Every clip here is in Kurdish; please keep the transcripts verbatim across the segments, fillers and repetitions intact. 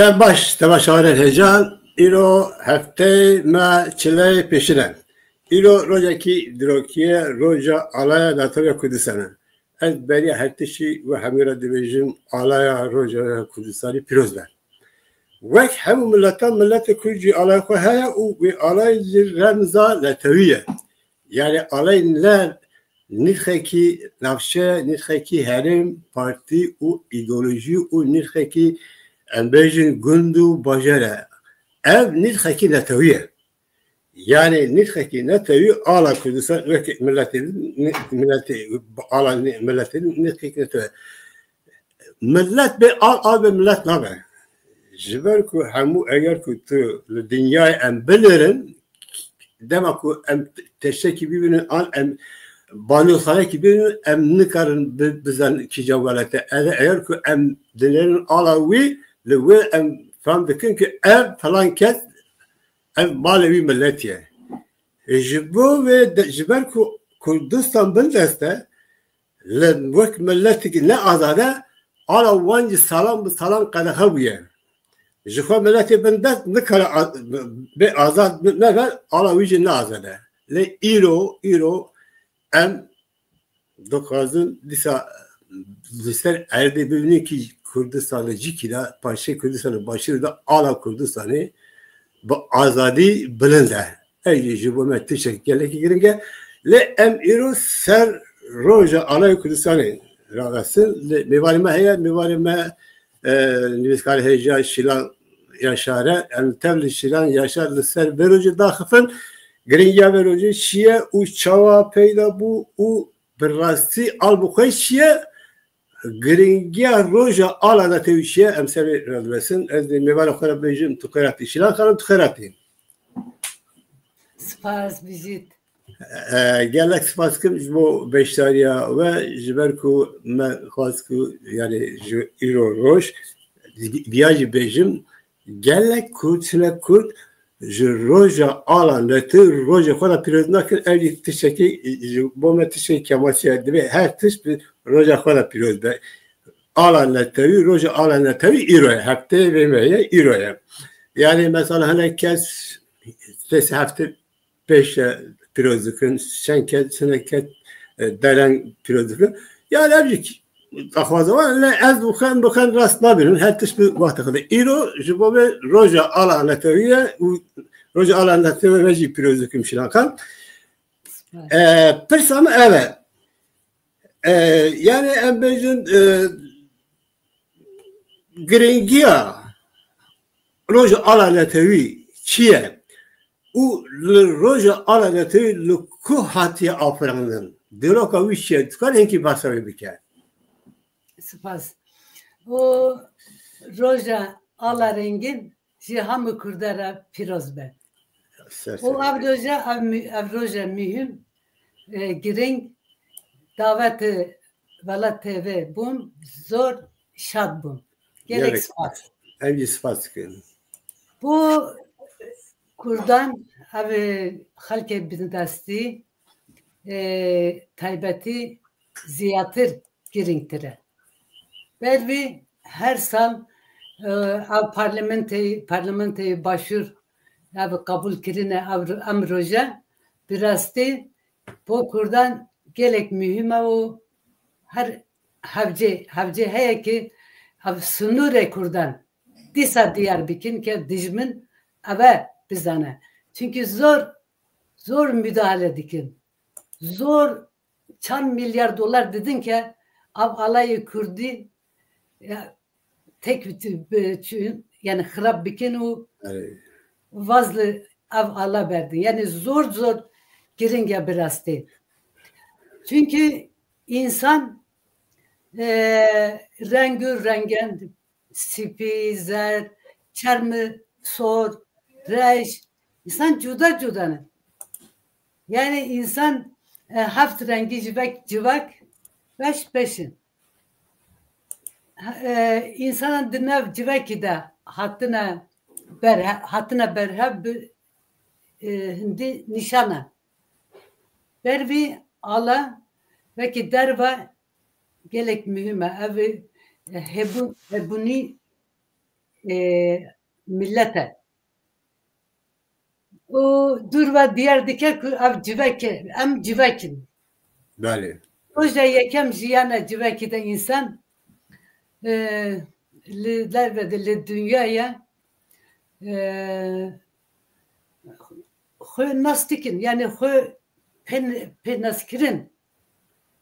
Baş, temaşevanên hêja, îro hefteyê me çileyê pêşîn e. Îro rojekî dirokî ye, roja alaya Netewî ya Kurdistanê. Ez beriya her tiştî we hemû re dibêjim, alaya roja Kurdistanê pîroz be. Wek hemû miletan, miletê Kurd jî alaya xwe heye û wê alayê jî remza netewî ye. Yani alay ne nirxekî navçe, nirxekî herêm, partî û îdeolojî û nirxekî, em bêjin, gund û bajar e. Ev nirxekî netewî ye. Yani nirxekî netewî ala Kurdistan wek miletê, miletê, ala miletê nirxekî netewî. Milet bê al, al bê milet nabe. Ji ber ku hemû, eger ku tu li dinyayê em bilirin, dema ku em teştekî bibînin an em balyoxanekî bibînin, em nikarin bi-, bizanin kîja welat e. Eger, eger ku em dinêrin ala wî, li wê em fam dikin ku ev filan kes, ev malê wî miletî ye. E, ji bo wê de, ji ber ku Kurdistan bindest e, li wek miletekî ne azad e, ala wan jî salan bi salan qedexe bûye. Ji xwe miletê bindest nikare a-, bê azad nebe, ala wî jî ne azad e. Lê îro, îro em dixwazin dîsa li ser erdê bibînin kî Kurdistanê cîkî de, parçeyê Kurdistanê başûrê de, ala Kurdistanê bi azadî bilind e. Ev jî ji bo me tiştek gelekî giring e. Lê em îro ser roja alaya Kurdistanê ravesin. Lê mêvanê me heye, mêvanê me, e, nivîskar hêja Şîlan Yaşar e. Em tev li Şîlan Yaşar li ser vê rojê daxifin. Giringiya vê rojê çi ye û çawa peyda bû û bi rastî al bi xwe çi ye? Giringiya roja ala netewî çi ye? Em ser vê radibesin. Ez dê mêvana xwe re bêjim, tu xêr hatî. Şîlan Xanim, tu xêr hatî. Spas, bijît. E, gelek spas kim ji bo beşdariya we, ji ber ku me xwest ku, yani, ji îro roj, viya jî bêjim, gelek Kurd, hinek Kurd ji roja ala netewî rojê xwe re pîroz nakin, ev jî tiştekî ji bo me tiştekî kemaşî ye. Divê her tişt bi roja xwe re pîroz be. Ala netewî, roja ala netewî îro ye. Hefteyê vê me ye, îro ye. Yani mesela hinek kes sê sê hefte pêş de pîroz dikin, çend kes, hinek kes, e, dereng pîroz dikin. Yani ev jî daxwaza wan, lê ez dixwem, dixwem rast nabînin, her tişt bi wextê xwe de. Îro ji bo vê roja ala netewî ye û roja ala netewî me jî pîroz dikim Şîlan Xan. E, pirsa min ev e. E, yani em bêjin, e, giringiya roja ala netewî çi ye? Û li roja ala netewî li ku hatiye afirandin? Dîroka wî çi ye? Dikare hinkî behsa wê bike? Spas. O roja ala rengîn ji hemû Kurda re pîroz be. Ser Û ser. ev roja, ev mü-, ev roja muhîm, e, giring, davetê Welat T V bûm, zor şad bûm. Gelek Gelek spas. Em jî spas dikin. Bo Kurdan, ev xelkê bindestî, e, taybetî zêdetir girîngtir e. Ber vî her sal, e, ev parlamenteyê, parlamenteyê başûr ev qebûl kirine ev, em roje bi rastî bo Kurdan gelek muhîm e û her hevcê, hevcê heye ki ev sinûrê Kurdan dîsa diyar bikin ke dijmin eve bizane. Çunkî zor, zor müdahale dikin. Zor çend milyar dolar didin ke ev alayê Kurdî, ya, tek bi-, bi-, çi-, yani xirab bikin û Erê. vaz li ev ala berdin. Yani zor zor giring e bi rastî. Çunkî însan, e, reng û rengen, spî, zerd, çermi sor, reş, însan cuda cuda ne. Yani însan, e, heft rengî ji vek civak beş beş in. E, însanan di nav civekî de hatine berhe-, hatine berhev bi, e, hindî nîşan e. Ber vî ala wekî derva gelek muhîm e. Ev, e, hebû-, hebûnî e, millet e. Û dûr ve diyar dike ku ev civek e, em civek in. Belê. Roja yekem jiyana civekî de însan, e, li derve de, li dinyaya, e, xwe nas dikin, yani xwe pê-, pênaskirin.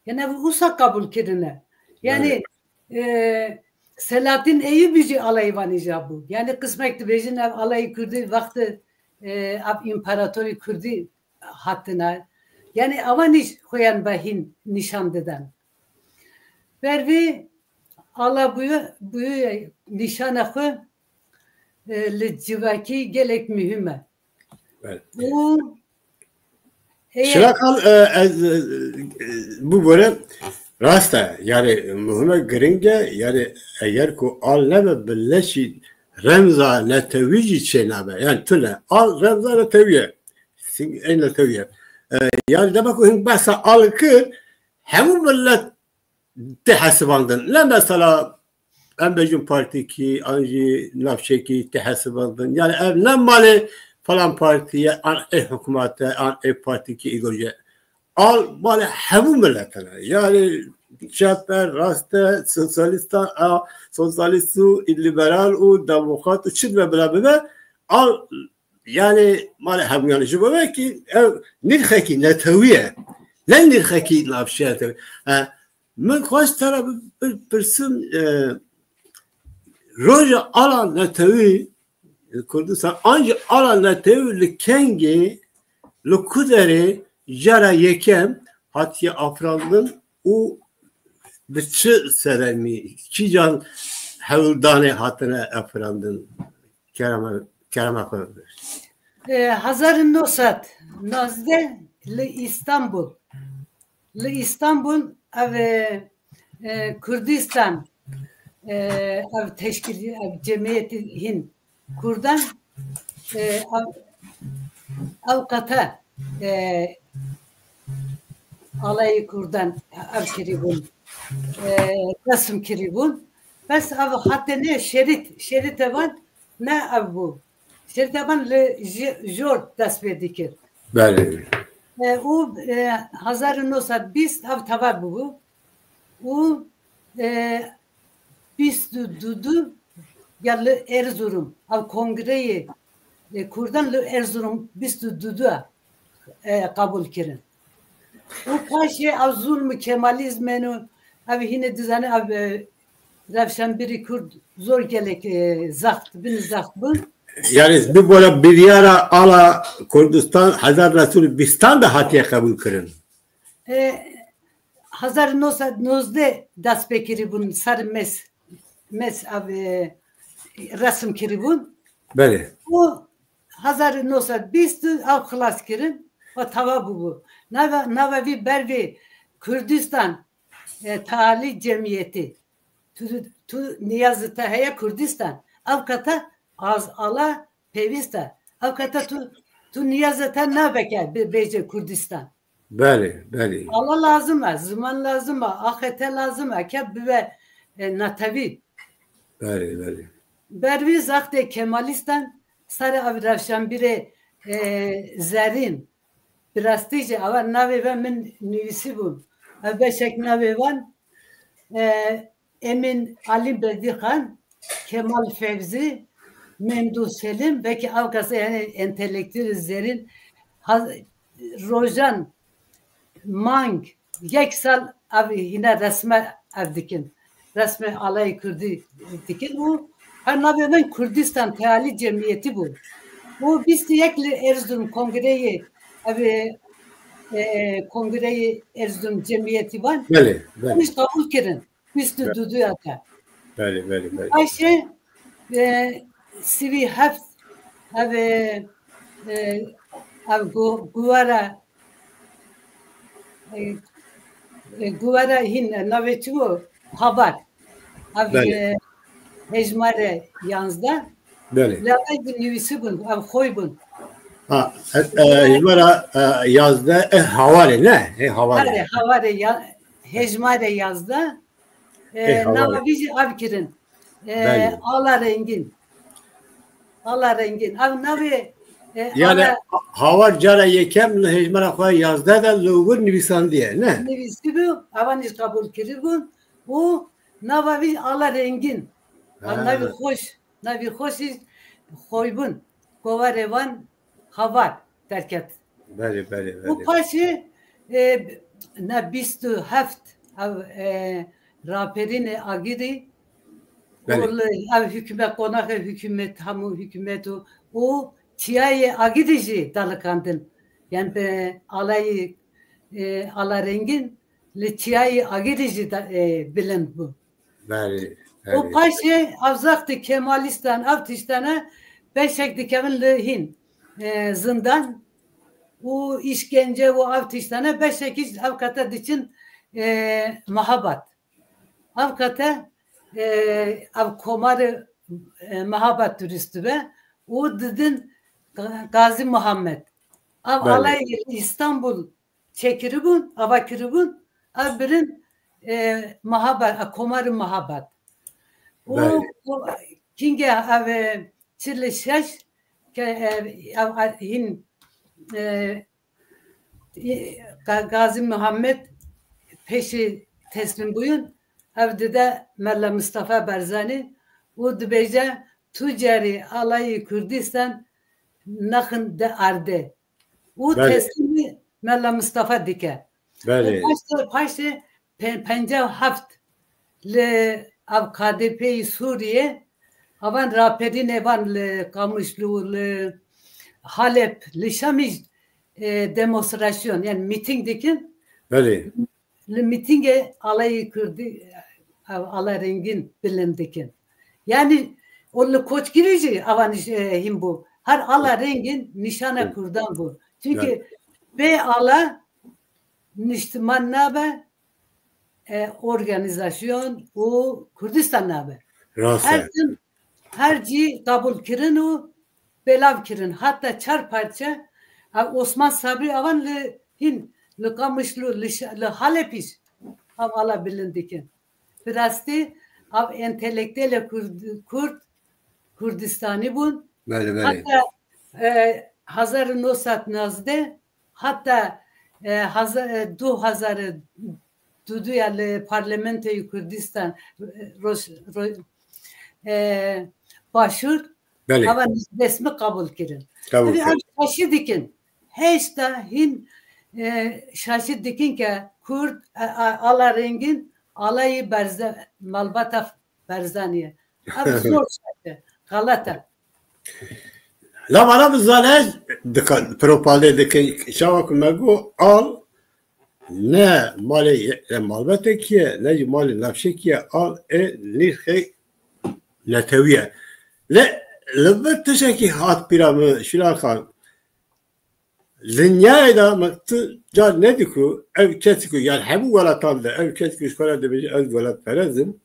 Yani ev wisa qebûl kirine. Yani, e, Selahattin Eyûbî jî alayî van îja bû. Yani qismek dibêjin ev alayî Kurdî wextê, e, ev împaratorî Kurdî hatine. Yani ewan îş xwe yan be hîn nîşan diden. Bervî ala bûye, bûye nîşana xwe, e, li civakî gelek muhim e. Evet. Û heye Şirak al, e, ez, e, e, bu böyle rast e. Yani muhime giring e. Yani eger ku al nebe bi leşî remza netewî jî çênabe. Yani tune al remza netewî ye. Sing-, ey netewî ye. E, yani demek ku hin behsa al kir, hemû millet tê hesibandin. Ne mesela em bêjin partîkî, an jî navçeyekî tê hesibandin. Yani ev ne malê falan partî ye, an ê hikûmet e, an ê partîkî îgoje. Al malê hemû miletin e. Yani çep e, rast e, sosyalîstan, a, sosyalîst û liberal û demokrat û çi dibe bila bibe, al Yani malê hemûyan ji bo wekî ev nirxekî netewî ye. Ne nirxekî navçeya netewî. E, min xwest te re bi-, bi-, pirsim, e, roja ala netewî li Kurdistan, an jî ala netewî li kengê, li ku derê cara yekem hatiye afirandin û bi çi sedemî, kîjan hewldanê hatine afirandin? Kerema, kerema xwe. E, hezar û neh sed nozdeh li Îstanbul. Li Îstanbul ev, e, e, Kurdistan, e, ev teşkîlî, ev cemiyetî hîn Kurdan, e, ev, ew qete, e, alayê Kurdan ev kirîbûn, e, resim kirîbûn. Bes ev hatine şerît, şerît evan ne ev bû. Şerît evan li ji-, jor dest pê dikir. Belê. E, û, e, hezar û neh sed bîst ev teva bûbû. Û, e, bîst û du du ya li Erzurum, ev kongreyê, e, Kurdan li Erzurum bîst û du du e, qebûl kirin. Û paşê ev zulm û kemalîzmên û ev hîne dizane ev, e, rewşenbîrî Kurd zor gelek, e, zext, bin zext bûn. Yani bi bola biryara ala Kurdistan hezar neh sed û bîstan de hatiye qebûl kirin. E, hezar neh sed nozdeh dest pê kirîbûn ser mêz, mêz ev, e, resim kirîbûn. Belê. Û hezar neh sed bîst ew xilas kirin û teva bûbû. Nava, nava vî bervê Kurdistan, e, Tealî Cemiyetî. Tu, tu niyazê te heye Kurdistan. Ev kete az ala pêwîst e. Ev kete tu, tu niyazê te nabeke bê-, bêje Kurdistan. Belê, belê. Ala lazim e, ziman lazim e, axete lazim e, ke bibe, e, netewî. Belê, belê. Bervî zextê Kemalîstan serê ev rewşenbîrê, e, zerîn, bi rastî jî ewa navê ve min nivîsî bûn. Ev beşek navê van, e, Emîn Alî Bedîxan, Kemal Fevzî, Memdû Selîm, vekî ew kes, yani entelektûlê zerîn, ha-, rojan, mang, yek sal ev hîne resme ev dikin. Resmê alayê Kurdî dikin û her navê min Kurdistan Tealî Cemiyetî bû. Û bîst û yek li Erzurum kongreyê, ev, e, kongreyê Erzurum Cemiyetî van. Belê, belê. Hûn jî qebûl kirin. Bîst û du ya te. Belê, belê, belê. Ayşe, e, sivî heft, ev, e, e, ev gu-, guvara, e, e, guvara hîn, e, navê çi bû? Havar. Ev, Belê. e, hejmare yanzdeh. Belê. Lewê jî nivîsî bûn, ev xwe bûn. Ha, e, e, hejmara, e, yazdeh, e, havarê, ne? He, havarê. Hare, havarê ya-, hejmare yazdeh. E, Ê, hawa. Nava vî jî ev kirin. E, Belê. Ala Rengîn. Ala Rengîn. Ev navê e, Yani ala Havar cara yekem li hejmara xwe yazdeh de li wir nivîsandiye, ne? Nivîsî bû, evan jî qebûl kirî bûn û nava vî Ala Rengîn. Ev navî xweş, navî xweş jî xoybûn. Kovarê van Havar derket. Belê, belê, belê. Û paşê e, ne bîst û heft ev e, raperînê Agirî û ev hikûmet, qonaxê hikûmet, hemû hikûmet û û çiyayê Agirî jî dalikandin. Yani bi alayî e, Ala Rengîn li çiyayê Agirî jî da, e, bilind bû. Belê, û paşê ev zextê Kemalîstan, ev tiştene beşek dikevin li hîn e, zindan û îşkence û ev tiştene beşekî ev kete diçin e, Mehabat. Ev kete e, ev komarê e, Mehabat turîst dibe û didin Gazî Muhammed. Ev alayê Îstanbul çêkiribûn, ava kiribûn, ev birin e, Mahabad, e, Komarê Mahabad. Û kîngê ev e, çil û şeş ke e, ev hîn e, Gazî Muhammed pêşî teslîm bûyun, ev dide Mela Mistefa Barzanî û dibêje tu carî alayî Kurdistan nexin di erdê. û teslîmî Mela Mistefa dike. Û paşê, paşê pe- penca heft li ev K D P'yî Sûriyê, avan raperînê van li Qamişlo, li Halep, li Şamî e, demonstrasyon, yani mîting dikin. Belê. Li mîtingê alayî Kurdî, ev ala rengîn bilind dikin. Yani o li Koçgirî jî avan e, hîn bû. Her ala rengîn nîşana Kurdan bû. Çünkü bê ala niştiman nabe, e, organizasyon û Kurdistan nabe. Rast e. Her tim, her cî qebûl kirin û belav kirin. Hatta çar parçe, e, Osman Sabri avan li hîn, li Qamişlo, li, Ş- li Halepî jî ev ala bilind dikin. Bi rastî ev entelektuelê Kurd, Kurd, Kurdistanî bûn. Belê, belê. Hatta e, hezar û neh sed nozdeh, hatta e, heza- e, du hezar û duduya li Parlamentoyê Kurdistan e, Roj, Roj, e, Başûr Belê. Hava resmi qebûl kirin. Qebûl Tabii kirin. Ev şaşî dikin. Hêşta hîn e, şaşî dikin ke Kurd e, a- ala rengîn alayî berze, malbata Barzanî ye. Ev zor şaşî. Xelet e. La vana bizane dika- propagandê dike, çawa ku me got al ne malê ye- malbetekî ye, ne jî malê navçekî ye, al ê nîrxê netewî ye. Lê li vir tiştekî hat pîra min Şîlan Xan. Dinyayê de me tu car nedî ku ev kesî ku, yani hemû welatan de ev kesî ku ji xwe re dibêje ez welatperest im,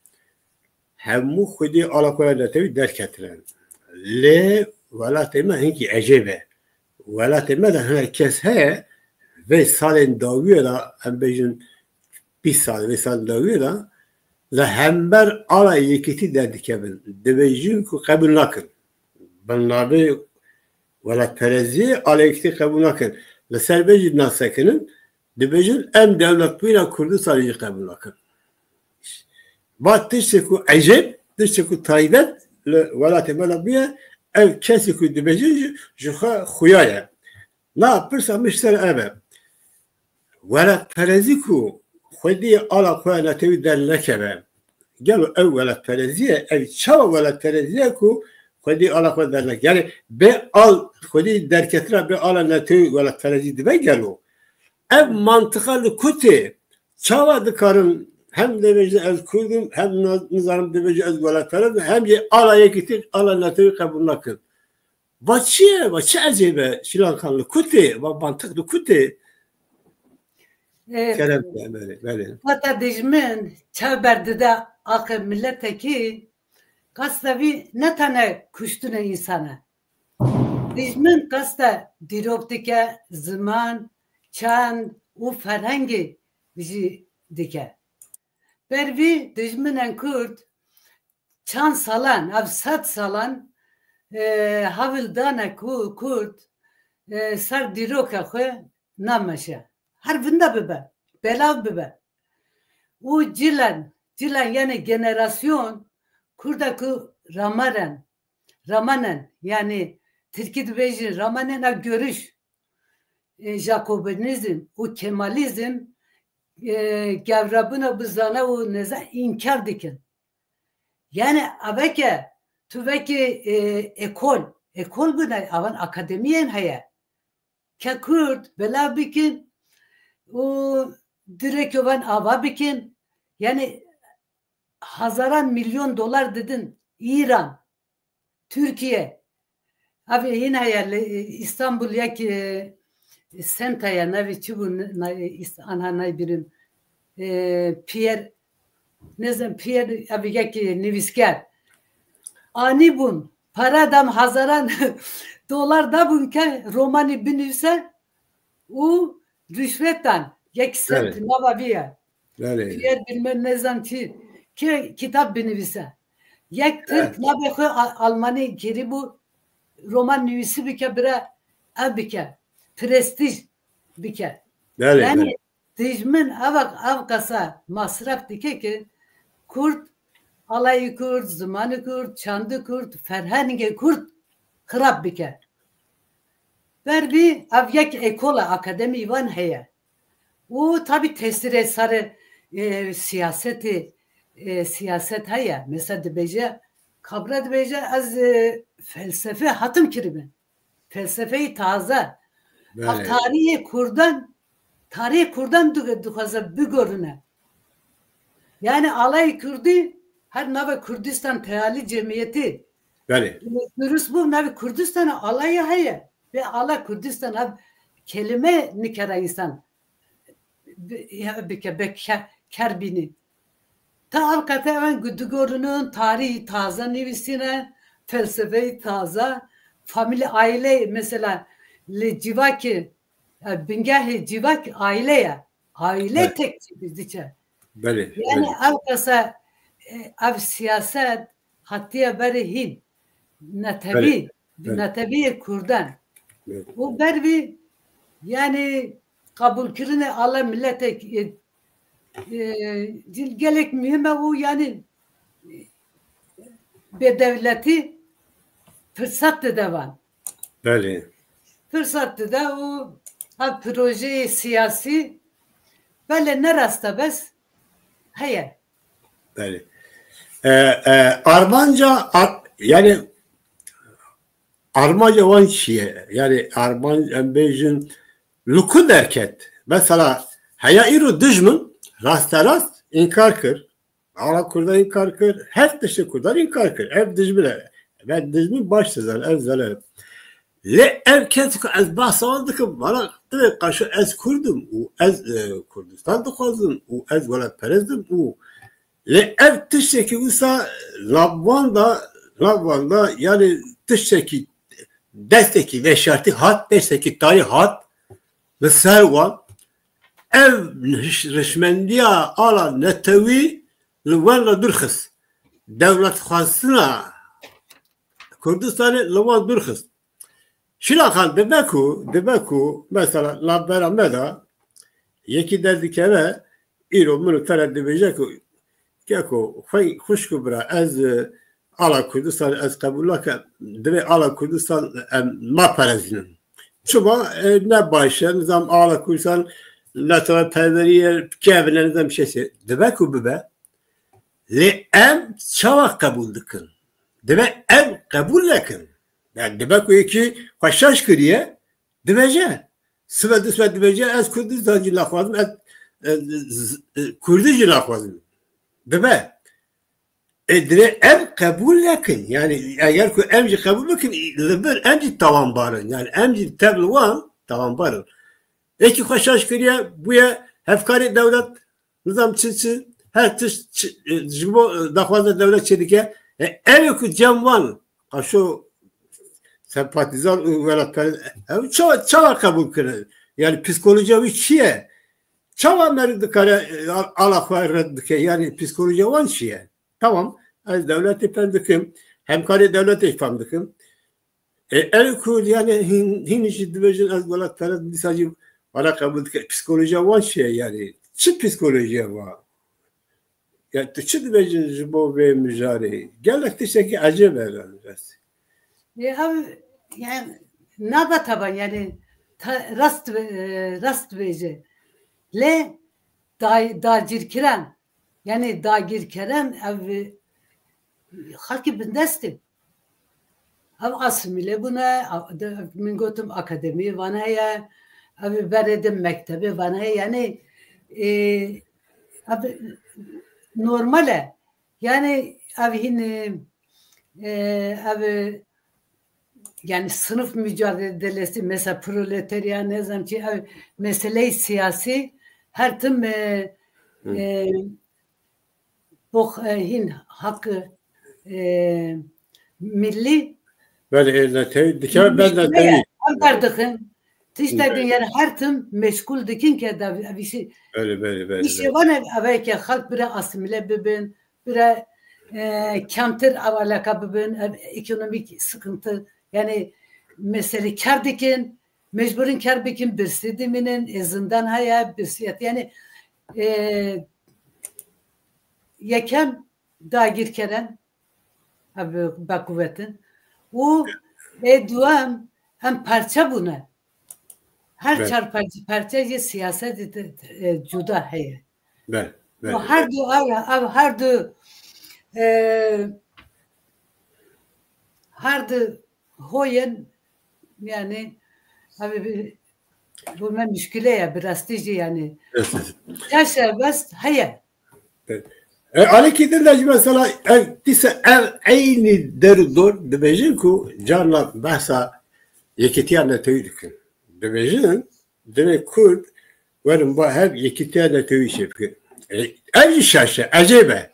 hemû xwedî ala xwe ya netewî derketine. Lê welatê me hinkî ecêb e. Welatê me de hinek kes heye, vê salên dawiyê de, em bêjin bîst sal, vê salên dawiyê de, li hember ala yekîtî derdikevin. Dibêjin ku qebûl nakin. Bi navê welatperestiyê ala yekîtî qebûl nakin. Li ser vê jî nasekinin, dibêjin em dewletbûyîna Kurdistanê jî qebûl nakin. Va tiştê ku ecêb, tiştê ku taybet li welatê me de bûye, ev kesê ku dibêjin jî ji xwe xuya ye. Na pirsa min ji ser ev e. Welatperestî ku xwedî ala xwe ya netewî dernekeve. Gelo ew welatperestî ye, ev çawa welatperestî ye ku xwedî ala xwe dernekeve? Yani bê al xwedî derketina bê ala netewî welatperestî dibe gelo? Ev mantiqa li ku tê? Çawa dikarin hem dibêjin ez Kurd im, hem na- nizanim dibêjin ez welatperest im, hem jî ala yekîtî, ala netewî qebûl nakin? Va çi ye? Va çi ecêb e? Şîlan Xan, li ku tê? Va mantiq li ku tê? E, Kerem, belê, belê. Hata dijmin çav berdide axê miletekî, qasta vî ne tene kuştine însan e. Dijmin qasta dîrok dike, ziman, çand û ferhengê jî dike. Ber vî dijminên Kurd çand salan, ev sed salan e, hewil dane ku Kurd, e, ser dîroka xwe nameşe. Her vinda bibe, belav bibe. Û cilen, cilen yani generasyon Kurda ku ramaren, ramanen, yani Tirkî dibêjin ramanen ev görüş, e, Jakobinizm û Kemalizm, e, gevrabûna bi zana û neza înkar dikin. Yani eveke tu vekî, e, ekol, ekol bûne, avan akademiyên heye. Ke Kurd belav bikin û dirêkê wan ava bikin. Yani hezaran milyon dolar didin Îran, Tirkiye. Abi yine heye li Îstanbul yek, e, semt heye, navê çi bû, ne-, ne-, Îst-, anha naybirim. E, Pierre, ne zanim, Pierre, abi yek, e, nivîsker. Anî bûn, para dam hezaran dolar da bûn ke romanî binivîse û rüşvet dan. Yek semt nava vî ye. Belê. Pierre bilmem ne zanim çi. Ki kitap binivîse. Yek Tirk navê xwe A-, Almanî kirî bû, roman nivîsî bike bira ev bike. Prestij bike. Belê, Yani belê. Dijmin ev, ev qasa masraf dike ki Kurd, alayî Kurd, zimanî Kurd, çandî Kurd, ferhengê Kurd xirab bike. Ber vî ev yek ekola akademî van heye. Û tabî tesîrê serê, e, siyasetê, e, siyaset heye. Mesela dibêje, kabra dibêje, ez, e, felsefe hatim kiribin. Felsefeyê taze. Ev Belê. Tarihê Kurdan, tarihê Kurdan du-, dixwaze bigorine. Yani alayê Kurdî her nava Kurdistan tealî cemiyetî Belê. Durust bû, navê Kurdistan alaya heye. Ve ala Kurdistan ev kelime nikere insan bi-, ya bike, be ke-, ker bînî. Ta ev qete ev digorinin, tarîhî taze nivîsîne, felsefeyî taze, famîlî, aîleyê, mesela, li civakê, e, bingehê civak aîle ye. Aîle Evet. tek diçe. Belê, Yani belê. ev qese, e, ev siyaset hatiye berê hîn. Netewî, Belê, belê. netewîyê Kurdan. Evet. Û ber vî, yani, qebûlkirinê ala miletek, e, e, gelek muhim e û, yani, bêdewletî firsat dide van. Belê. Firsat dide û ev projeyê siyasî belê ne rast e bes heye. Belê. E, e, armanca ar-, yani armanca wan çi ye? Yani armanc em bêjin li ku derket? Mesela heya îro dijmin rasterast înkar kir. Ala Kurdan înkar kir, her tiştê Kurdan înkar kir. Ev dijmin e. Ev dijmin baş dizan, ev zelal. Lê ev kes ku ez behsa wan dikim, bana divê qaşo ez Kurd im û ez, e, Kurdistan dixwazim û ez welatperest im û lê ev tiştekî wisa nav wan da, nav wan da, yani tiştekî destekî veşartî hat, destekî tarî hat li ser wan. Ev hiş-, rişmendiya ala netewî li wan re dûr xist. Dewletxwastina Kurdistanê li wan dûr xist. Şîna Xan, dibe ku, dibe ku, mesela, navbera me de yekî derdikeve, îro min û te re dibêje ku, keko, xwe-, xwişk û bira, ez, e, ala Kurdistan ez qebûl nakim, divê ala Kurdistan em maperezînin. Çima, e, ne baş e, nizam ala Kurdistan, netewperwerî ye, kevin e, nizam şey se-, dibe ku bibe. Lê em çawa qebûl dikin? Dibe em qebûl nekin. Yani dibe ku yekî xwe şaş kiriye, dibêje. Sibe du sibe dibêje, ez Kurdistan jî naxwazim, ez, e, z-, e, Kurdî jî naxwazim. Dibe. E, divê em qebûl nekin. Yani eger ku em jî qebûl bikin, li vir em jî tawanbar in. Yani em jî tev li wan tawanbar in. Êkî xwe şaş kiriye, bûye hevkarê dewlet, nizam çi çi, her tişt çi, e, ji bo, e, daxwaza dewlet çêdike. E, ev ê ku cem wan, qaşo sempatîzan û welatperest, ew çawa, çawa qebûl kirin? Yani psîkolojiya wî çi ye? Çawa meriv dikare, e, ala xwe red bike? Yani psîkolojiya wan çi ye? Tamam, ez dewletê fem dikim, hemkarê dewletê fem dikim. E, ev ku yani hîn, hîn jî dibêjin ez welatperest, dîsa jî bana qebûl dike. Psîkolojiya wan çi ye yani? Çi psîkolojiya wan? Ya tu çi dibêjin ji bo vê mijarê? Gelek tiştekî ecêb e yani. E, ev yani naba taban yani ta, rast e, rast bêje. Lê day, dagirkiran yani dagirkiran ev e, xelkî bindest e. Ev asimîle bûne, a- de- min gotim akademiyê vane heye, ev berê de mektebê vane heye. Yani e, ev normal e. Yani ev hîn e, ev yani sınıf mücadelesi mesela proletarya ne zaman ki ev meseleyi siyasi her tim e, e, box e, hîn hakkı e, milli Belê, e, netewî dikeve ber netewî. Ev berdixin. Tiştekî yani her tim meşgul dikin ke da ev işi Belê, belê, belê. İşte bana evvelke halk bire asimile bibin, bire e, kemtir alaka bibin, ev ekonomik sıkıntı yani mesele kar dikin, mecburin kar bikin, birsi diminin, e, zindan haya, birsiyet yani e, yekem dagirkeren ev bekuvetin û ê duem em parçe bûne. Her çar parçe, parçe yê siyasetê de, e, cuda heye. Be, be. Û her du ev, ev her du e, her du hoyen yani ev bir bu me müşkile ya bir rastî jî yani. Ya serbest heye. E, alekî din de jî mesela ev dîsa ev eynî der û dor dibêjin ku carna behsa yekîtiya netewî dikin. Dibêjin divê Kurd werin ba hev yekîtiya netewî çê bikin. E, ev jî şaş e, ecêb e.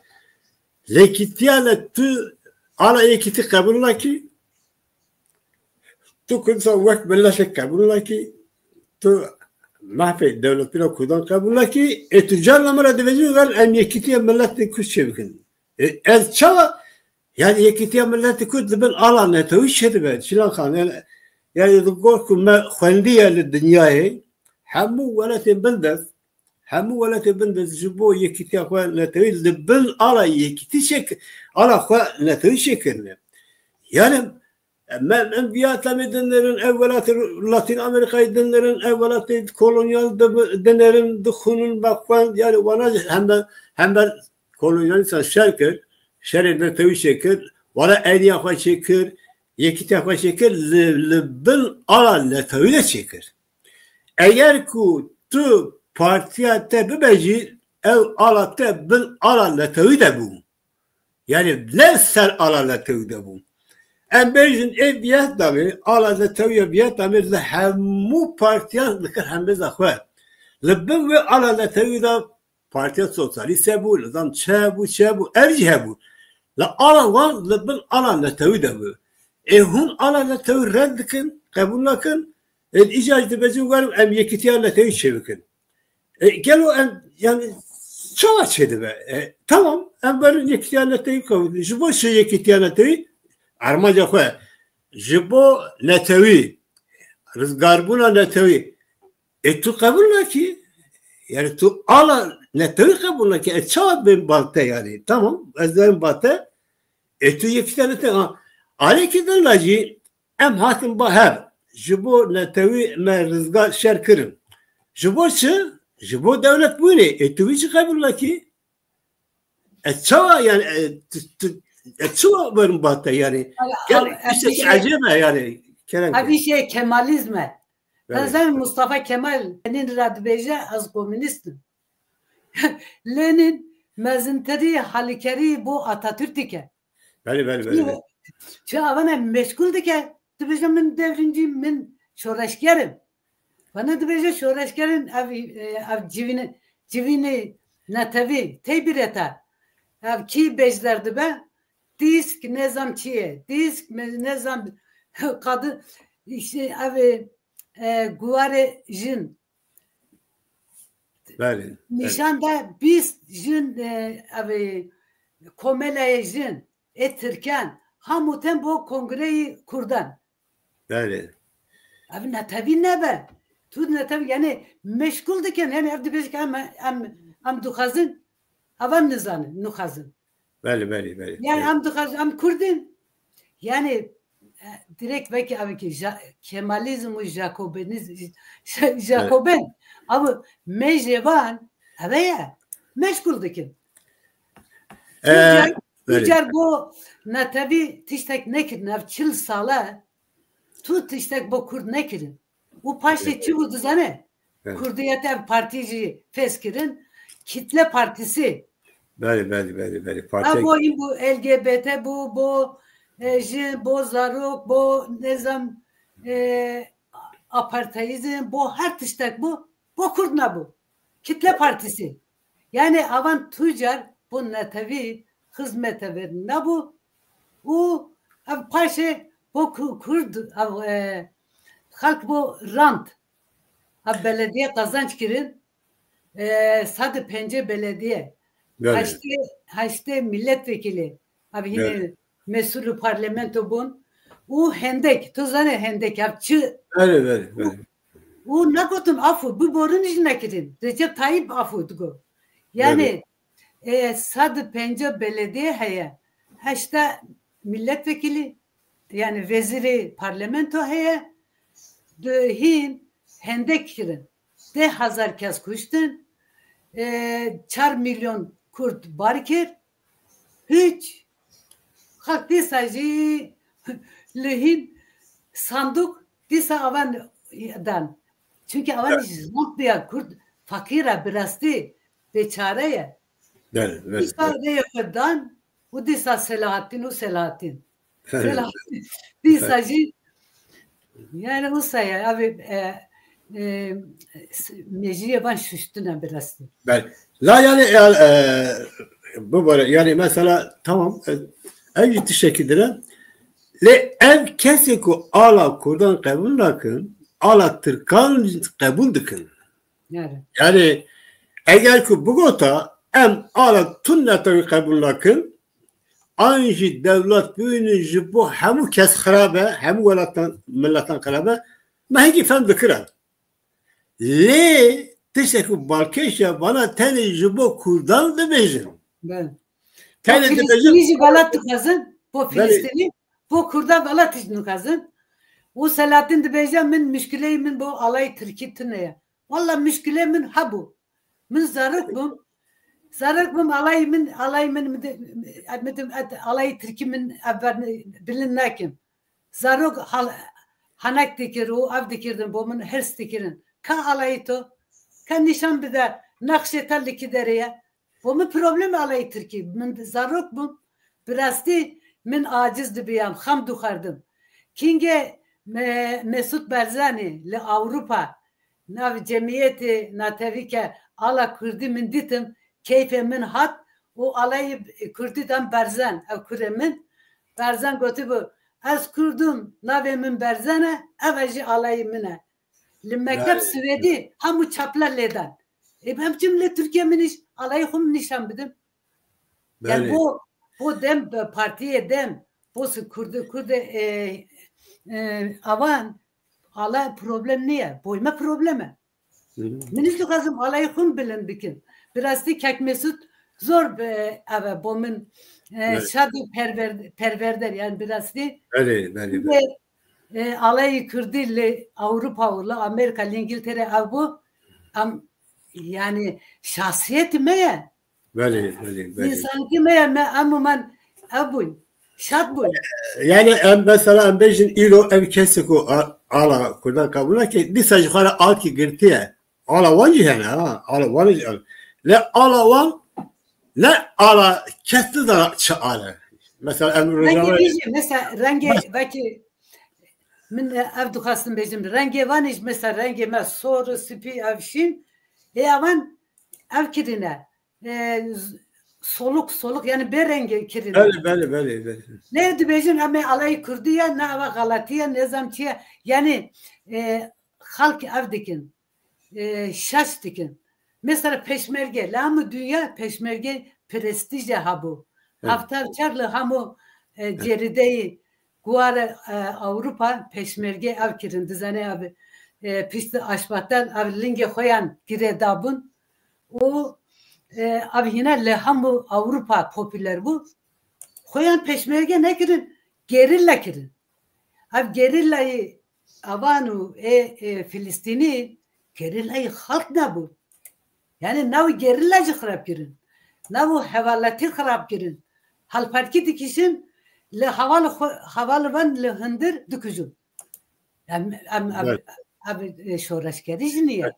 Yekîtiya ne tu ala yekîtî qebûl nakî, tu Kurdisan wek miletek qebûl nakî, tu mehfê dewletbîna Kurdan qebûl nakî, ê tu carna min re dibêjî, wer em yekîtiya miletê Kurd çê bikin. Ê, ez çawa, yani yekîtiya miletê Kurd li bin ala netewî çêdibe, Çilan Xan, yani, yani li gor ku me xwendiye li dinyayê, hemû welatên bindest, hemû welatên bindest ji bo yekîtiya xwe netewî li bin ala yekîtî çêk-, ala xwe netewî çêkirine. Yani, me, em viya temê dinêrin, ev welatê Latîn Amerîkayê dinêrin, ev welatê kolonyal di-, dinêrin, dixwînin, me xwend, yani wana jî hember, hember kolonyalîstan şer kir, şerê netewî çêkir, wana eyniya xwe çêkir, yekîtiya xwe çêkir, li, li bin ala netewî de çêkir. Eger ku tu partiya te bibe jî, ew ala te bin ala netewî de bû. Yani ne ser ala netewî de bû. Em bêjin ê Vietnamê, ala netewiya Vietnamê li hemû partiyan dikir hembêza xwe. Li bin wê ala netewî de Partiya Sosyalîst hebû, nizam çi hebû, çi hebû, ev jî hebû. Li ala wan li bin ala netewî de bû. Ê hûn ala netewî red dikin, qebûl nakin. Ê îca jî dibêjin werin em yekîtiya netewî çêbikin. E, gelo em, yani, çawa çêdibe? E, tamam, em werin yekîtiya netewî qebûl dikin. Ji bo çi yekîtiya netewî? Armanca xwe. Ji bo netewî, rizgarbûna netewî. E, tu qebûl nakî. Yani tu ala netewî qebûl nakî. E, çawa bên bal te yani? Tamam, ez dibêm bal te. E, tu yekîtiya netewî. Ha, alekî din re jî em hatin ba hev. Ji bo netewî me rizgar şer kirin. Ji bo çi? Ji bo dewlet bûnê. E, tu wî çi qebûl nakî? E, çawa yani, e, tu, tu, e, çawa werin ba te yani? Gel, tiştekî ecêb e yani, Kerem. Ev îşê Kemalizm e. Bazen Mustafa Kemal Lenin ra dibêje ez komûnîst im. Lenin mezintirî halîkerî bo Atatürk dike. Belê, belê, belê, belê. Çi avana meşgul dike, dibêje min devrimcî, min şoreşger im. Vana dibêje şoreşgerin ev, e, ev civîne, civînê netewî tey bireta. Ev kî bejder dibe? Dîsk nezam çi ye? Dîsk me-, nezam kadın işte ev e, guvarê jin. Belê, belê. Nîşan da bîst jin e, ev e, komeleyê jin ê Tirken hamû tên bo kongreyî Kurdan. Belê. Ev netewî nebe. Tu netewî, yani meşgul dikin. Yani ev dibêje ki em, em, em dixwazin. Evan nizanin, nixwazin. Belê, belê, belê. Yani em dixwazin, em Kurdin. Yani e, direkt belki ev ki ja, Kemalizm û Jakobenizm, ja, Jakoben. Ama mejê van, eve ye. Meşgul dikin. Ee, Tucar bu netewî tiştek nekirin. Ev çil sale tu tiştek bo Kurd nekirin. Û paşê çi bû dizane? Evet. Kurdiyet ev partî jî fes kirin. Kitle Partisi. Belê, belê, belê, belê. Ha Parti bo hîn bû L G B T bû, bo e, jin, bo zarok, bo nizam e, apartayizm, bo her tiştek bû, bo Kurd nebû. Kitle Partisi. Yani avan tucar bo netewî xizmete ver nebû û ev paşê bo Ku- Kurd ev e, xelk bo rant ev belediye qazanç kirin e, sed û pêncî belediye Belê. heştê heştê milletvekili ev hînî Evet. mesul û parlamento bûn û hendek tu zane hendek ev çi Belê, belê, belê. û negotin afû biborin jî nekirin. Recep Tayyip afû digo. Yani e, sed û pêncî belediye heye. Heşta milletvekili yani vezîrê parlamento heye. Di hîn hendek kirin. Deh hezar kes kuştin. E, çar milyon Kurd bar kir. Hiç. Xelk dîsa jî li hîn sanduk dîsa avan dan. Çünkü avan jî zont biya Kurd fakir e, bi rastî bêçare ye. Belê, belê. Dîsa rêyê xwe dan û dîsa Selahattin û Selahattin. Selahattin. Dîsa jî yani wisa ye, ev e, e, mejiyê van şuştine bi rastî. Belê. La yani, yani e, bibore yani mesela tamam e, ev jî tiştekî din e. Lê ev kesê ku ala Kurdan qebûl nakin, ala Tirkan qebûl dikin. Yani. Yani eger ku bigota em ala tu netewî qebûl nakin, an jî dewlet bûyîne ji bo hemû kes xirab e, hemû welatan, miletan xirab e, me hingî fem dikirin. Lê tiştek ku balkêş e, vana tenê ji bo Kurdan dibêjin. Belê. Tenê Bo dibêjin. Filistînî jî velat dixwazin, bo Belê. Filistînî, bo Kurda velat hiç nixwazin. Û Selahattin dibêje min muşkileyê min bo alayê Tirkî tune ye. Walla muşkilê min hebû. Min zarok bûm. Zarok bûm alayê min, alayê min, min de- min de- alayê Tirkî min ev bilind nakim. Zarok hal, henek dikir û ev dikirdin bo min hirs dikirin. Ka alayê to? Ka nîşan bide nexşê te li kî derê ye? Bo min problem alayê Tirkî. Min zarok bûm. Bi rastî min aciz dibiyam, xem dixwerdim. Kîngê me, Mesut Barzanî li Ewropa nav cemiyetê netewî ke ala Kurdî min dîtim, keyfê min hat û alayê Kurdî dan Barzan, ev kurê min. Barzan gotibû, ez Kurd im, navê min Barzan e, ev e jî alayê min e. Li mekteb Swêdî hemû çapla lê dan. Ê, em çim li Tirkiye min îş, alayê xwe min nîşan bidim. Yani Belê. bo, bo dem, partiyê dem, bo si Kurdi, Kurdi e, e, avan, ala problem niye, boyma problem e. Hı hı. Min hiç dixwazim alayê xwe min bilind bikim. Bi rastî kek Mesut zor bi eve bo min e, Evet. şad û perver, perverder yani bi rastî Belê, belê, belê. Ve, e, alayê Kurdî li Ewropa û li Amerîka, li Îngiltere ev bû. Em yani şahsiyetî me ye. Belê, belê, belê. Însanîtî me ye, me em û men ev bûn. Şad bûn. Yani em mesela em bêjin îro ev kesê ku a- ala Kurdan qebûl nake, dîsa ji xwe re alkî girtiye. Ala wan jî hene ha. Ala wan jî hene. Ne ala wan, ne ala kes nizana çi ale. Mesela em Rengê rojava vî jî, mesela rengê vekî min e, ev dixwastim bêjim. Rengê van jî mesela rengê me sor, spî, ev şîn. Ê evan ev kirine. E, z- soluk, soluk yani bê rengê kirine. Belê, belê, belê, belê. Ne dibêjin em ê alayê Kurdî ye, ne eva xeletî ye, ne zam çi ye. Yani e, xelk ev dikin. E, şaş dikin. Mesela peşmerge, li hemû dünya peşmerge prestîje hebû. Evet. Haftar çar li hemû e, cerideyî guare e, Ewropa peşmerge ev kirin, dizane ev e, pişt aşbatel ev lingê xwe yan girê dabûn û e, ev hîne li hemû Ewropa popüler bû. Xwe yan peşmerge nekirin, gerîlla kirin. Ev gerîllayê avan û ê, ê Filistînî gerîllayê xalq nebû. Yani nav gerîlla jî xirab kirin. Nav hevaletî xirab kirin. Halperkî dikişin li heval xwe, heval van li hundir dikujin. Em, em, em, Evet. Ev, e, şoreşgerî jî niye.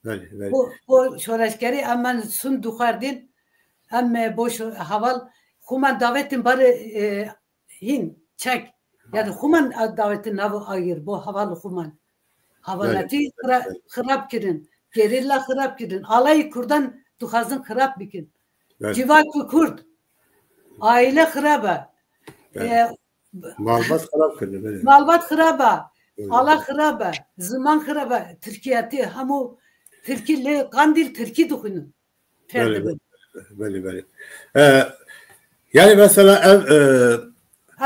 Belê, belê. Bu, bu şoreşgerî em men sun dixwardin. Em e, bo şo-, heval xwe men davetin barê e, hîn, çek. Yani xuman davetin nav agir, bo heval xuman. Havanatî xira-, xirab kirin. Gerîlla xirab kirin. Alayî Kurdan dixwazin xirab bikin. Belê. Civakî Kurd. Aile xirab e. Belê. E, Malbat xirab kirin, belê. Malbat xirab e. Belê. Ala xirab e. Ziman xirab e. Tirkiyetî, hemû Tirkî lê Qandîl Tirkî dixwînin. Belê, belê, belê. E, yani mesela ev, e,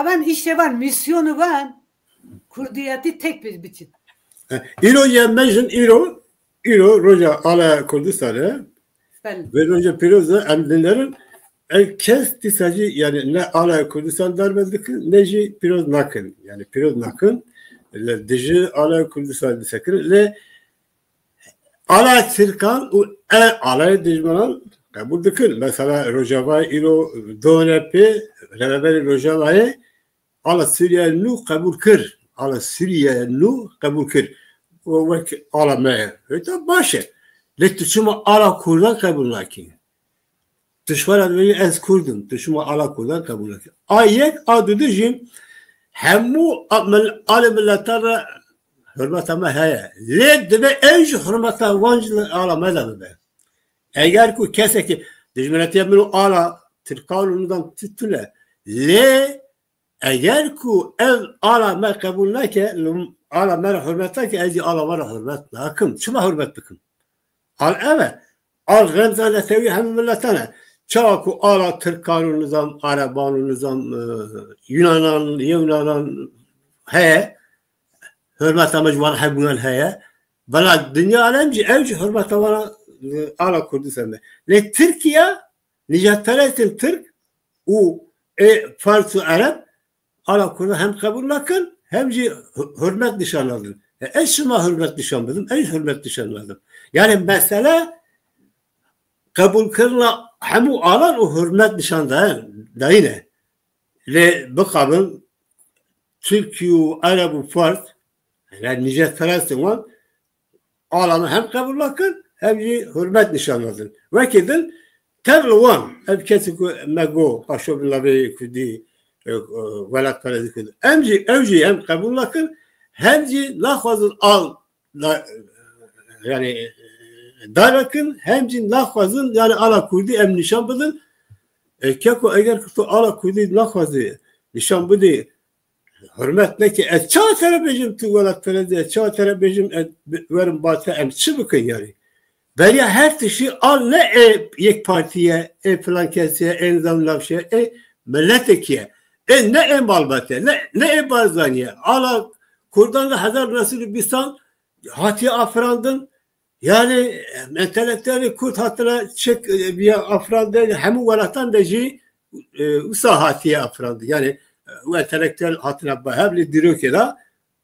Evan îşê van, mîsyonê van, kurdiyetî tek bi-, biçin. E, îro ye mejin, îro, îro roja Ala Kurdistan e. Belê. Ve roja pîroz e, em dinerin, e, kes dîsa jî, yani ne Ala Kurdistan darbe dikin, ne jî pîroz nakin. Yani pîroz nakin, le dijî Ala Kurdistan disekin, le Ala Tirkan û e, alay dijminan qebûl dikin. Mesela Rojavayê îro D N P, rêveberê Rojavayê ala Sûriye nû qebûl kir. Ala Sûriye nû qebûl kir. O wek ala me ye. Heta baş e. Lê tu çima ala Kurdan qebûl nakî? Tu ji xwe re dibêjî ez Kurd im, tu çima ala Kurdan qebûl nakî? A yek, a dudu jî hemû a-, mil-, alê miletan re hurmeta me heye. Lê divê ew jî hurmeta wan jî li ala me de bibe. Eger ku kesekî dijminetiya min û ala Tirkan û nidan tu tune. Lê eger ku ev ala me qebûl neke, li ala me re hurmet nake, ez jî ala we re hurmet nakim. Çima hurmet bikim? Al ev e. Al remza netewî hemû miletan e. Çawa ku ala Tirkan û nizam, Ereban û nizam, e, Yunanan, Yewnanan heye, hurmeta me ji wan hebûnan heye. Bela dinya alem jî ew jî hurmeta wan e, ala Kurdistan e. Lê Tirkiye nîjadperestên Tirk û ê Fars û Ereb ala Kurdan hem qebûl nakin, hem jî hu-, hurmet nîşan nadin. E, ez çima hurmet nîşan bidim? Ez hurmet nîşan nadim. Yani mesele qebûlkirina hemû alan û hurmet nîşan dayin, dayîn e. Lê bixabin Tirkî û Ereb û Fars, yani nîjadperestên wan, ala me hem qebûl nakin, hem jî hurmet nîşan nadin. Wekî din, tev li wan, ev kesê ku me got, paşo bin navê Kurdî, e, e, welatperestî Kurdî. Em jî, ew jî hem qebûl nakin, hem jî naxwazin al, na-, yani, e, darekin, hem jî naxwazin, yani ala Kurdî em nîşan bidin. E, keko eger ku tu ala Kurdî naxwazî nîşan bidî, hurmet neke. Ez çawa te re bêjim tu welatperest, ez çawa te re bêjim ez bi-, werim ba te, em çi bikin yani? Beriya her tiştî al ne ê yek partî ye, ê filan kesî ye, ê nizam navşe ye, ê miletekî ye. Ê ne ê malbate, ne, ne ê Barzanî ye. Ala Kurdan li hezar neh sed û bîstan hatiye afirandin. Yani, entelektuelê Kurd hatine çek, e, viya afirandin, hemû welatan de jî, e, wisa hatiye afirandin. Yani, e, û entelektuel hatine ba hev lê dîrokê de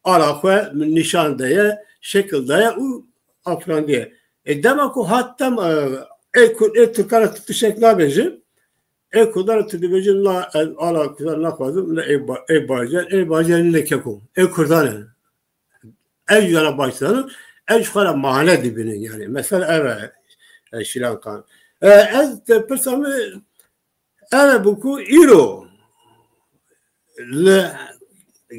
ala xwe min nîşan daye, şekil daye û afirandiye. E, dema ku hat dem, e, ê Kurd, ê Tirkan re tu tiştek nabêjin, ê Kurdan re tu dibêjin, na, ez ala Kurdan naxwazim, ne ê ba-, ê bajar, ê bajar ne keko, ê Kurdan e. Ev jî were baş zanin, ev ji xwe re mane dibînin yani. Mesela ev e, e, Şîlan Xan. E, ez te pirsa min ev e bû ku îro li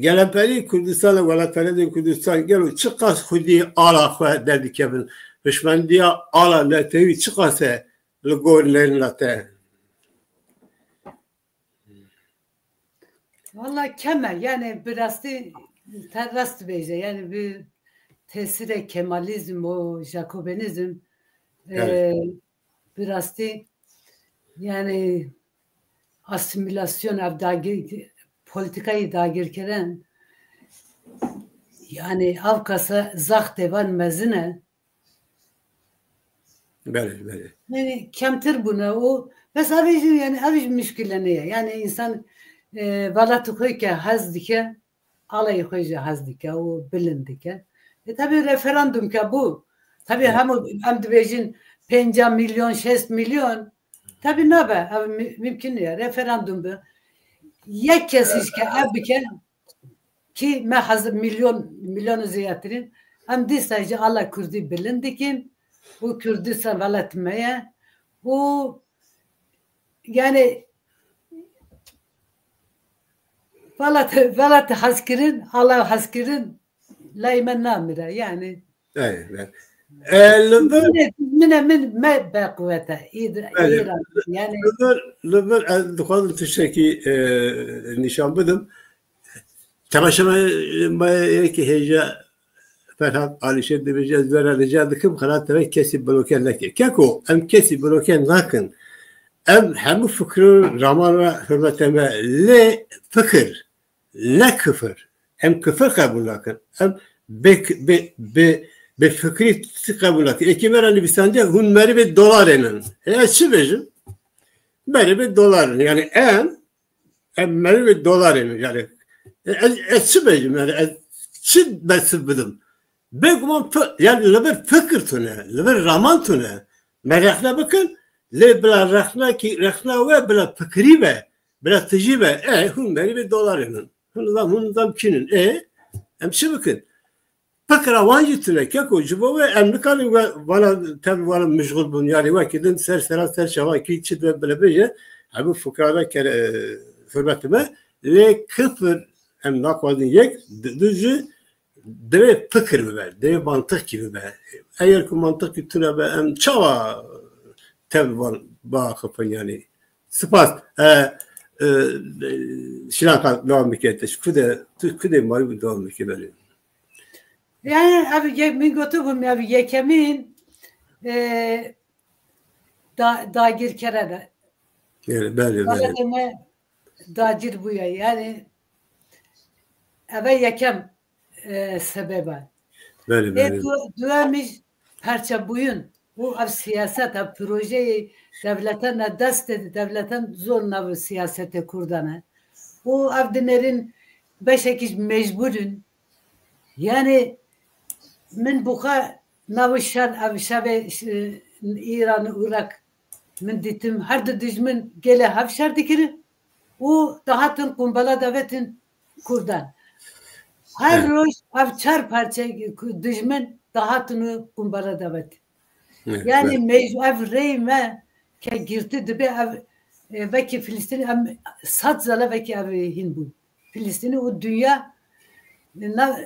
gelemperî Kurdistan û welatperestên Kurdistan gelo çiqas xwedî ala xwe derdikevin, hişmendiya ala netewî çiqas e li gor nêrîna te? Valla kem e, yani bi rastî te rast dibêje, yani bi tesîrê Kemalîzm û Jakobenîzm, e, Evet. bi rastî yani asîmîlasyon ev dagî polîtîkayê dagirkirin, yani ev kasa zaxtê van mezin e. Belê, belê. Yani kemtir bûne û bes ev jî, yani ev jî muşkile ne ye. Yani insan, e, welatê xwe ke hez dike, alayê xwe jî hez dike û bilind dike. E, tabii referandum ke bû. Tabii hemû em dibêjin pênca milyon, şêst milyon. Tabii nabe, ev mü-, mümkün ya. Referandum bi. Yek kes jî ke ev bike, ki me hazir milyon, milyon û zêdetirîn, em dîsa jî ala Kurdî bilind dikin û Kurdistan welat me ye û yani welat, welat hezkirin, ala hezkirin lay me namire yani. Evet, evet. E, li vir, Mine, mine min me be quvete. Îd-, Evet. Îran yani. Li vir, li vir ez dixwazim tiştekî, e, nîşan bidim. Temaşevanê me yekî hêja Ferhat Alîşêr dibêje, ez vera rica dikim, xelat teve kesî bloke neke. Keko, em kesî bloke nakin. Em hemû fikir û raman re hurmete me. Lê fikir, ne kifir. Em kifir qebûl nakin. Em bi, bi, bi, bi fikrî tiştî qebûl nakin. Êkî me re nivîsandiye, hûn merivê dolarê nin. E, ez çi bêjim? Merivê dolarê nin. Yani em, em merivê dolarê nin. Yani, e, ez, ez çi bêjim? Yani ez çi bersiv bidim? Bêguman fi-, yani li vir fikir tune, li vir raman tune. Me rexne bikin, lê bila rexnekî, rexna we bila fikirî be, bila tijî be. E, hûn merivê dolarê nin. Hûn zam, hûn zam kî nin. E, em çi bikin? Fikra wan jî tune. Keko, ji bo we em nikarin we vana tev vana mijxul bûn. Yani wekî din ser sera ser çava kî çi dibe bile bêje, hemû fikra ve kere, e, hurmetê me. Lê kifir em naxwazin yek, di, du jî divê fikir bibe, divê mantiqkî bibe. Eger ku mantiqkî tune be, em çawa tev van biaxifin yani? Spas. E, e, e, şilaka devam bike, te ji ku de, tu ku de marî bû devam bike belê. Yani ev ye-, min gotibûm ev yekemîn, e, da-, dagirkere de. Yani, belê, belê. Welatê me dagir bûye. Yani eve yekem, e, sebeb e. Belê, Ê belê. du-, duemî jî perçebûyîn û ev siyaset, ev projeyê dewletan e, destê dewletan zor nav siyasetê Kurdan e. Û ev dinêrin beşekî jî mecbûr in. Yani min buxa nav şer, ev şevê, e, Îran û Irak min dîtim, her du dijmin gelê hev şer dikirin û dihatin qumbela davetin Kurdan. Her Evet. roj ev çar parçe ku-, dijmin dihatin û qumbela davetin. Evet, Yani evet. mecbûr ev rey me ke girti dibe ev, e, vekî Filistînî em sed sala vekî ev hîn bûn. Filistînî û dünya, na,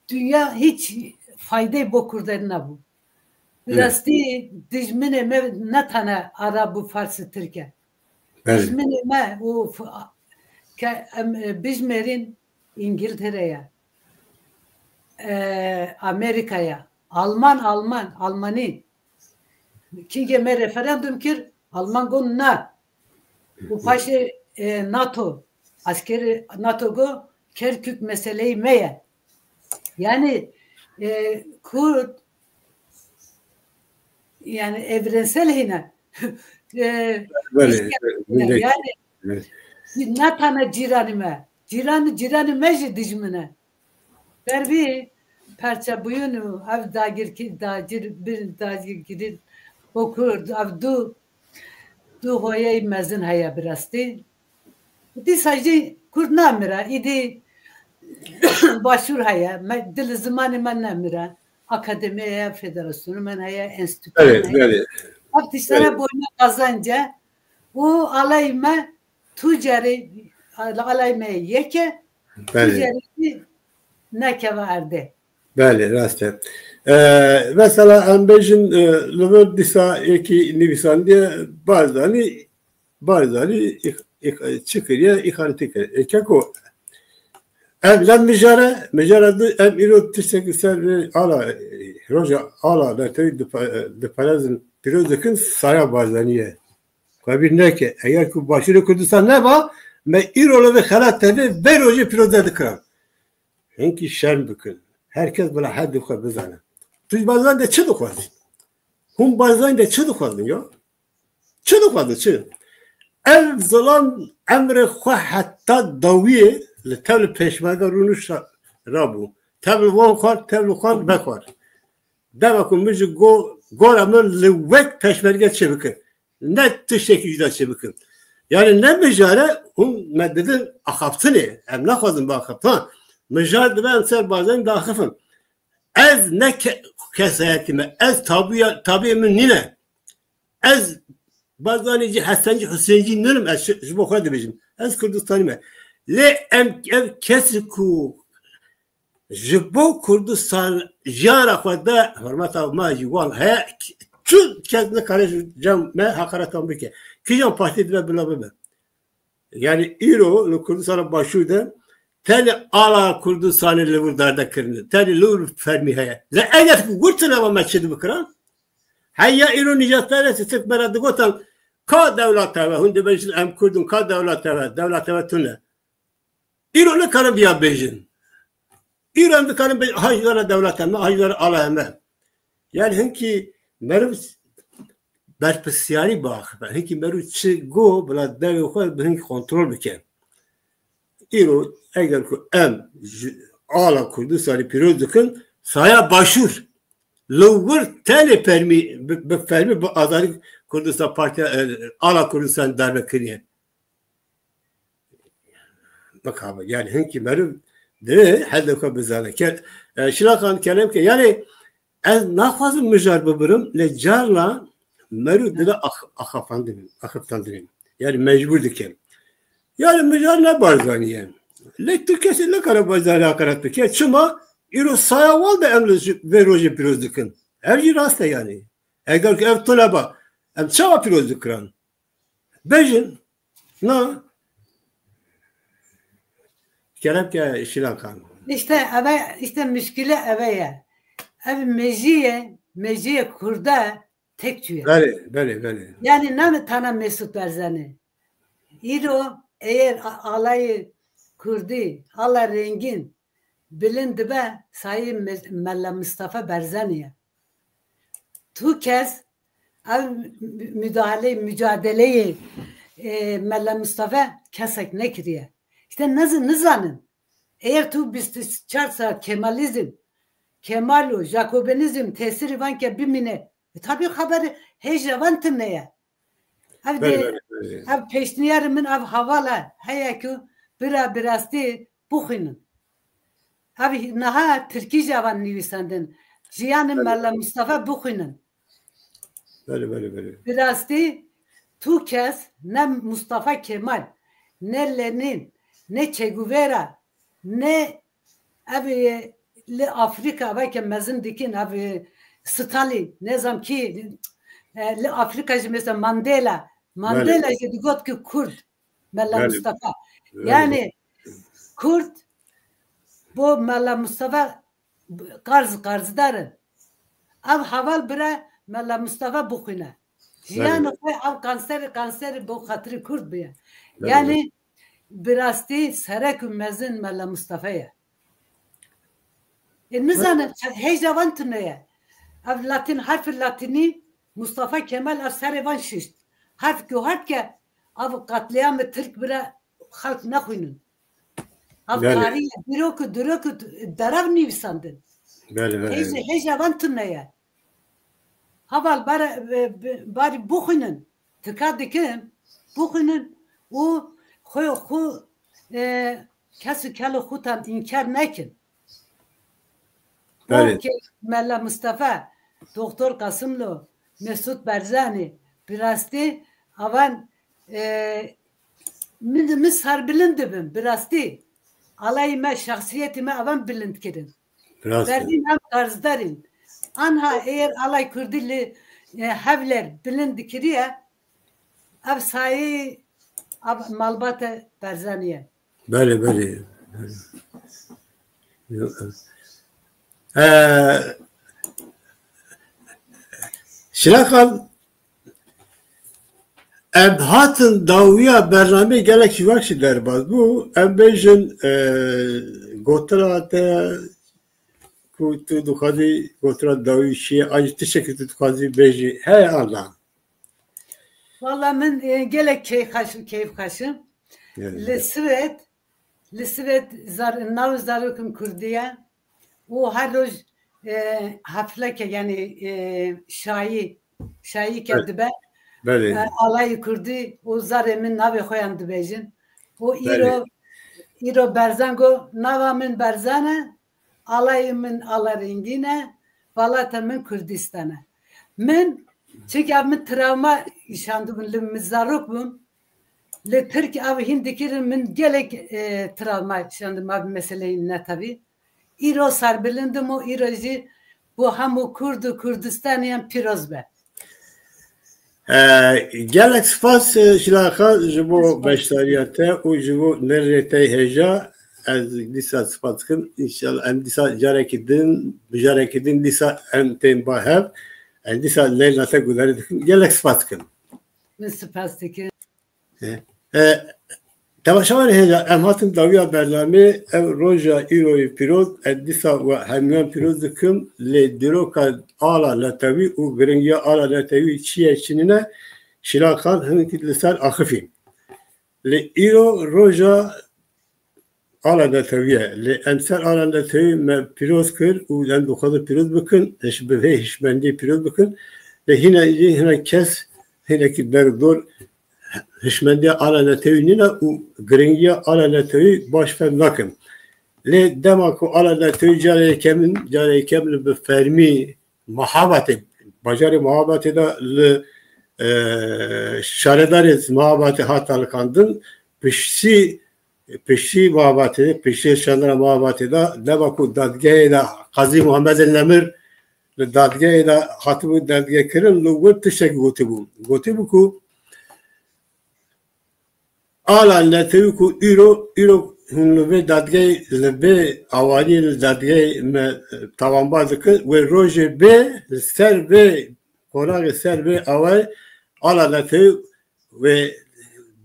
dünya hiç faydeyê bo Kurdan nebû. Bi Evet. rastî dijminê me ne tane Arab û Fars û Tirk e. Evet. Dijminê me û f-, ke em, e, bijmêrin, Îngiltere ye. E, Amerîka ye. Alman, Alman, Almanî. Çinke me referandum kir, Alman got na. Û paşê, e, NATO, askerê NATO got, Kerkük meseleyê me ye. Yani, e, Kurd, yani evrensel hîne. E, Belê, işte, belê. yani, Evet. ne tane cîranê me. Cîran, cîranê me jî dijmin e. Ber vî perçebûyîn û ev dagirkî, dagir, bir dagirkirin bo Kurd, ev du, du hoyeyê mezin heye bi rastî. Dîsa jî Kurd namire, îdî Başûr heye, me, dil û zimanê me nemire, akademî heye, federasyonê me heye, enstîtuyan Evet, heye. evet. Ev tiştane Evet. boyna qazanc e û alayê me tu carî, alay me yek e, tu Belê. Carî jî nekeve erdê. Belê, rast e. E, mesela em bêjin, e, li vir dîsa yekî nivîsandiye Barzanî, Barzanî îx-, îx-, çi kiriye, îxaretî kiriye. E, keko, ev lem mijare, mijare du, em îro tiştekî ser vê ala, e, roja ala netewî dipa-, e, diparezin, pîroz dikin, saya Barzanî ye. Xwe bîr neke. Eger ku Başûrê Kurdistan neba, Me îro li vê xelat tevê vê rojê pîroze dikirin. Hinkî şerm bikin. Her kes bila heddê xwe bizane. Tu ji Barzanî de çi dixwazî? Hûn Barzanî de çi dixwazin ya? Çi dixwazin, çi? Ev zilam emrê xwe heta dawiyê li tev li pêşmerge rûnişt rabû. Tev li wan xwar, tev li xwar vexwar. Dema ku min ji go-, gora min li wek pêşmerge çêbike. Ne tiştekî cuda çêbike. Yani ne mijare hûn me didin axaftinê. Em naxwazin biaxiftin. Mijar dibe em ser Barzanî biaxifin. Ez ne ke-, kesayetî me. Ez tabiya, tabiyê min nîne. Ez Barzanîcî, Hesencî, Husêncî ninim. Ez ji, ji bo xwe dibêjim. Ez Kurdistanî me. Lê em, ev kesî ku ji bo Kurdistan jiyana xwe de, hurmeta me jî wan heye, çi kes nikare ji cem me heqareta wan bike. Kîjan partî dibe bila bibe. Yani îro li Kurdistana Başûr de tenê ala Kurdistanê li wir derdekirine, tenê li wir fermî heye. Lê eger ku wir tune, me çi dibikiran? Heya îro nîjadperestê Tirk me re digotan, ka dewleta we, hûn dibêjin em Kurd in, ka dewleta we, dewleta we tune. Îro nikarin biya bêjin. Îro em dikarin bêjin, ha ji we re dewleta me, ha ji we re alaya me. Yani hinkî meriv berpirsiyarî biaxife. Hinkî meriv çi go bila devê xwe bi hinkî kontrol bike. Îro eger ku em ji ala Kurdistanê pîroz dikin, saya Başûr li wir tenê fermî, bi, bi fermî bi azadî Kurdistan Partiya, e, ala Kurdistan darbe kiriye. Bak abi, yani hinkî meriv divê hedê xwe bizane. Ke, e, Şilakan kerem ke, yani ez naxwazim mijar bibirim, lê carna meriv dibe ax-, axafandin, axafandin. Yani mecbur dikim. Yani mijar ne Barzanî ye. Lê tu kesî nikare Barzanî hakaret bike. Çima? Îro saya wan de em li ji-, vê rojê pîroz dikin. Ev jî rast e yani. Eger ku ev tune ba, em çawa pîroz dikiran? Bêjin. Na. Kerem ke Şilakan. İşte eve, işte muşkile eve ye. Ev mejî ye, mejî ye Kurda tek çûye. Belê, belê, belê. Yani ne tana Mesut Barzanî. Îro eger a-, alayê Kurdî, ala rengîn bilind dibe, sayê Me-, Mela Mustafa Barzanî ye. Tu kes ev mü-, müdahale, mücadeleyê, e, Mela Mustafa kesek nekiriye. İşte niz-, nizanin. Eger tu bîst û çar saet Kemalizm, Kemal û Jakobinizm tesîrî van ke bimîne, e, tabii xeber hêja van tune ye. Ev Belê, de, belê, belê. Ev pêşniyarê min, ev hevala heye ku bira, bi rastî bixwînin. Ev niha tirkî jî evan nivîsandin. Jiyanê Belê. Mela Mustafa bixwînin. Belê, belê, belê. Bi rastî tu kes ne Mustafa Kemal, ne Lenin, ne Che Guevara, ne ev, e, li Afrika veke mezin dikin, ev, e, Stalin, nezam kî, e, li Afrika jî mesela Mandela. Mandela Belê. Jî digot ki Kurd, Mela Belê. Mustafa. Belê. Yani Kurd bo Mela Mustafa qarz, qarzdar in. Ev heval bira Mela Mustafa bixwîne. Jiyanê Belê. Xwe ev kanserê, kanserê bo xatirê Kurd bûye. Belê. Yani bi rastî serek û mezin Mela Mustafa ye. E, nizanin, hêja van tune ye. Ev latin, harfê latînî Mustafa Kemal ev serê van şişt. Harf ku harf ke ev qetlîamê Tirk bira xelk nexwînin. Ev Belê. Tarî ye, dîrok û dirok û derev nivîsandin. Belê, belê. Hêja, hêja van tune ye. Heval bare, e, be-, barî bixwînin. Tika dikin, bixwînin û xwe, xwe, e, kes û kelo xwe tan înkar nekin. Belê. Belkî Mela Mustafa, Doktor Qasimlo, Mesut Barzanî, bi rastî avan, e, min, min serbilind dibim, bi rastî. Alayî me, şexsiyetî me avan bilind kirin. Rast e. Berdîn em qarzdar in. Anha eger alay Kurdî li, e, Hewler bilind dikiriye, ev sayî ev malbate Barzanî ye. Belê, belê. Ee, Şilakan, Em hatin dawiya bernameyê gelek ji wek jî derbas bû. Em bêjin, e, gotina te ku tu dixwazî gotina dawî çi ye, an jî tiştekî tu dixwazî bêjî heye an na? Valla min, e, gelek keyfxweş, keyfxweş im. Gelek. Li Swêd, li Swêd zar-, nav zarokim Kurdî ye. û her roj, e, hefleke, yanî, e, şayî, şayîke Evet. dibe. Belê. E, alayî Kurdî û zarê min navê xwe yan dibêjin. Û Belê. îro, îro Berzan got, nava min Berzan e, alayî min ala rengîn e, welata min Kurdistan e. Min, çunke ev min travma şandibûn, li min zarok bûm, li Tirk ev hîn dikirin, min gelek, e, travma şandim ev meseleyê netewî. Îro serbilind im û îro jî bo hemû Kurd û Kurdistanê em pîroz be. E, gelek spas, e, Şila Xan, ji bo beşdariya te û ji bo nerê te hêja. Ez dîsa spas dikim. Înşallah em dîsa carekî din, bi carekî din dîsa em tên ba hev. Ez dîsa leyla te gudarî dikim. Gelek spas dikim. Min spas dikim. E, e, temaşevanê hêja, em hatin dawiya bernamê, ev roja îroyê pîroz, ez dîsa we hemiyan pîroz dikim, lê dîroka ala netewî û giringiya ala netewî çi ye, çi nîne, Şila Xan hinkî li ser axifî. Lê îro roja ala netewî ye. Lê em ser ala netewî me pîroz kir û em dixwazin pîroz bikin, hiş-, bi vê hişmendiyê pîroz bikin. Lê hîna, hîna kes, hinekî der û dor hişmendiya ala netewî nîne û giringiya ala netewî baş fem nakin. Lê dema ku ala netewî carê yekemin, carê yekemin bi fermî Mehabadê, bajarê Mehabadê de li, e, şaredarê Mehabadê hat dalikandin, piştî, piştî Mehabadê, piştî şandina Mehabadê de, dema ku dadgehê de Qazî Muhammed el Nemir li dadgehê de hatibû dadgekirin, li wir tiştekî gotibû. Gotibû ku ala netewî ku îro, îro hûn li vê dadgehê, li vê awariyê li dadgehê me, e, tawanbar dikin, wê rojê bê li ser vê qonaxê, ser vê awayê ala netewî wê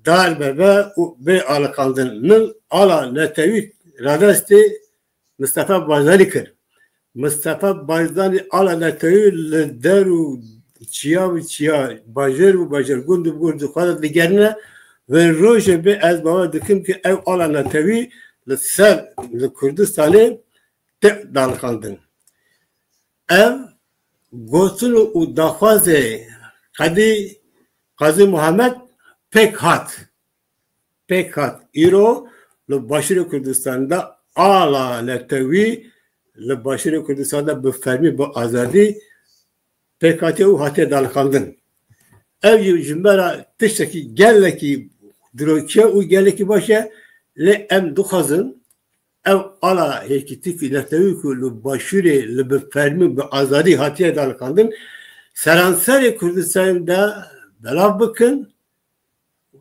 darbe be û bê aliqandin. Min ala netewî radestê Mistefa Barzanî kir. Mistefa Barzanî ala netewî li der û çiya û çiya, bajêr û bajêr, gund û gund xwe de digerîne. Vê rojê bê ez bawer dikim ku ew ala netewî li ser, li Kurdistanê tê daliqandin. Ev gotin û daxwazê Qedî, Qazî Muhammed pêk hat. Pêk hat. Îro li Başûrê Kurdistanê de ala netewî li Başûrê Kurdistanê de bi fermî, bi azadî pêk hatiye û hatiye daliqandin. Ev jî ji me re tiştekî gelekî dirokî ye û gelekî baş e, lê em dixwazin ev ala yekîtîkî netewî ku li Başûrê li bi fermî, bi azadî hatiye daliqandin, seranserê Kurdistanê de belav bikin,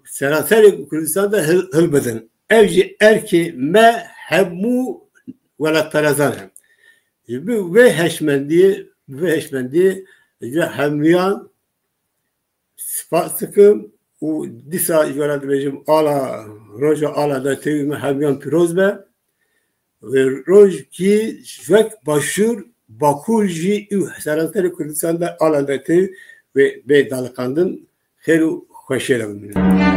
seranserê Kurdistan de hil-, hilbidin. Ev jî erkê me hemû welatperezan e. Ji bo vê hişmendiyê, vê hişmendiyê ji hemûyan spas dikim û dîsa ji we re dibêjim, ala, roja ala netewî me hemûyan pîroz be. Wê rojkî ji wek Başûr, Bakur jî û seranserê Kurdistan de ala netewî wê bê daliqandin. Xêr û xweşiyê re bimînin.